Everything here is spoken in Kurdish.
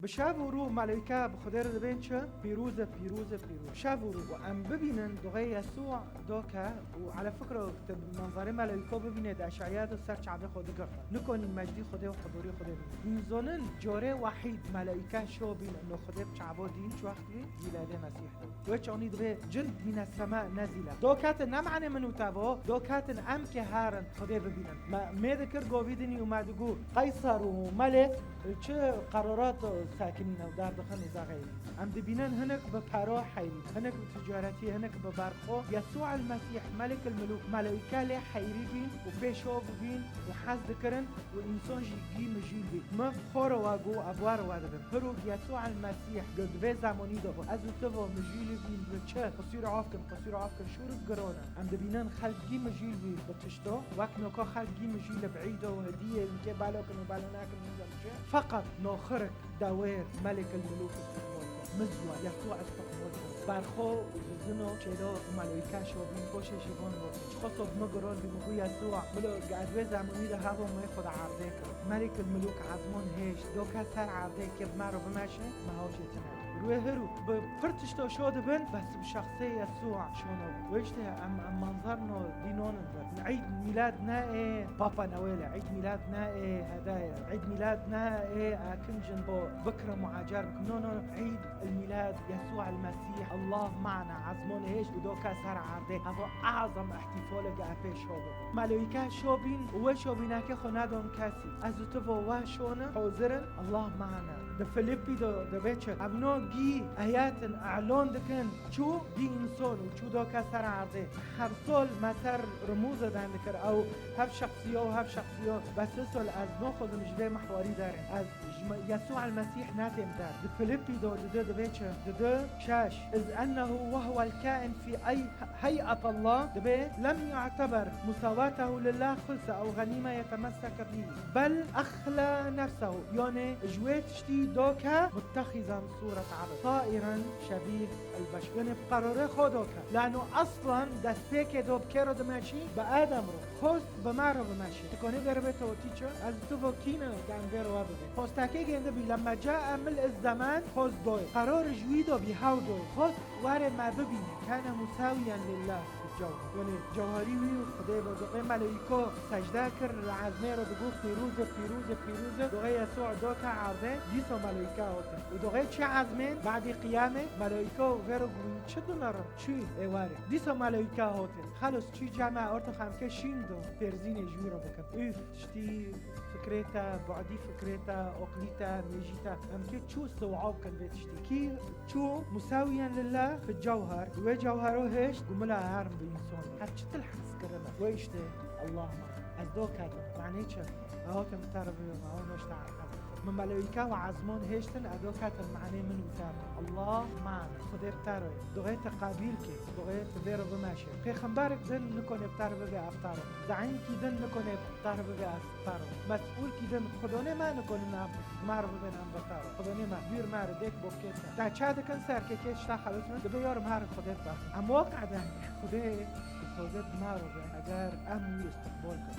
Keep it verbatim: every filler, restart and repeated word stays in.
Bi şev û rû meleyke bi Xwedê re dibên çi? Pîroz e, pîroz e, pîroz. Şev û rû. Û em bibînin duxê Yesû doke û ele fikro te bi manzarê meleyko bibîne di Eş'eya de ser çavê xwe digirtin. Nikonîn mejdî Xwedê û huzûrê Xwedê bibînin. Hûn zonin corê wehîd meleyke şo bîn ino Xwedê bi çavo dîn çi wext bî? Mîladê Mesîh de. Wê çanî divê cin bîne sema nezîle. Do ketin ne manê min û te vo, do ketin em kê herin Xwedê bibînin. Me, mê dikir govîdinî û me digo Qeyser û Melê çi qerarat sekinîne û derdixin û zexeyî. Em dibînin hinek bi pero heyrî, hinek bi ticaretî, hinek bi berxo. Yesû el Mesîh, Melik el Milûk, meleyke lê heyrî bîn û pê şo bibîn û hez dikirin û însan jî gî mijîl bî. Min xwe re wa got, ev wa re wa dibim. Hiro Yesû el Mesîh got, di vê zemanî de bû. Ez û tu vo mijîlî bîn bi çi? Qisûr af kin, qisûr af kin, şûr giron e. Em dibînin xelk gî mijîl bî bi tişto. Wek noka xelk gî mijîl bi îdo û hediyê, kê balo kin û balo nakin, nizam çi. Feqet noxirik dawêr Melik el Milûk istiqbol kir. Mizwa Yesû istiqbol kir. Berxo û zino çêlo û melûyka şobîn poşê jî von got. Çi xwe sob min giron bî, min got, Yesû, milo ez wê zemanî de hebûm wê xwe de erdê kir. Melik el Milûk ezmon hêşt, doka ser erdê kir, me re bimeşe, me hawşê tine. Rûyê hir û bi pir tişto şo dibin, bes bi şexsê Yesûa şono. Wê işte em, em manzar no dînon in. Îd mîlad ne ê Papa Noel e, Îd mîlad ne ê hediye, Îd mîlad ne ê ekincin bo bikrim û acar bikim. No, no, Îd el mîlad Yesûa el Mesîh, Allah mana, ezmon hêşt û doka ser erdê. Evo azam ihtifalek e pê şo bibin. Melûyke şo bîn û wê şobîneke xwe nedon kesî. Ez û tu vo wa şonin, hozir in, Allah mana. Di Filipî de dibê çi? Ev no gî eyatin elon dikin. Çû gî înson û çû doka ser erdê. Her sol me ser rimûze dan dikir. Ew hev şexsiyo û hev şexsiyo. Bes sol ez noxwazim ji vê mihwarî derin. Ez ji me-, Yesû el Mesîh netêm der. Di Filipî de dide dibê çi? Dide şeş. Iz ennehu ve huwel kain fî ey-, hey'et Allah. Dibê lem yu'teber musawatehu lillah xulse ew ganîme yetemesseke bî. Bel exla nefsehu. Yanê ji wê tiştî doke muttexizan sûret ebd. Tairen şebîh el beşer. Yanê bi qerarê xwe doke. Lano aslan destpêkê do bi kê re dimeşî? Bi Adem re. Xost bi me re bimeşî. Tu konê vê re bê te wetî çi? Ez tu vo kî ne, gan vê re we bibê. Xostekê gêndibî, lemme cae mil ez zeman, xost doy. Qerar ji wî do bî, hew doy. Xost Were me bibîne, kane musawiyen lillah fi cewher. Yanî cewherî wî û Xwedê bi doxê meleyîko secde kir, li ezmê re digot, pîroz e, pîroz e, pîroz e. Doxê Yesû doke erdê, dîsa meleyîka hatin. Û doxê çi ezmên, badî qiyamê, meleyîko vê re got, çi dinerin? Çû ê were. Dîsa meleyîka hatin. Xelos çû cema orta xemke şîn do, pêrzînê ji wî re bikin. Üf, tiştî fikrê te, badî fikrê te, oqlî te, mêjî te. Em kê çû istiwab kin vê tiştî. Kî Çû musawiyen lillah fi cewher, wê cewhero hêşt, gumila herin bi însan. Her çi til hez kirine. Wê işte, Allah ma. Ez do ketim. Manê çi? Ew hatim bi te re bibê, ew noşta hez. Min melewîka û ezmon hêştin, ez do ketim manê min û te re. Allah man. Xwedê bi te re. Duxê te qabîl ke. Duxê te vê re bimeşe. Pêxemberek din nikone bi te re bibê ev te re. Zayînkî din nikone bi te re bibê ez te re. Mesûlkî din xwedonê me nikone me, me re bibên em bi te re. Xwedonê me, dûr me re, dêk bokê te. Te çi dikin serkekê tişta xelos min, dibe yor me re Xwedê te. Em wek eden Xwedê, Xwedê bi me re be, eger em wî istiqbol kin.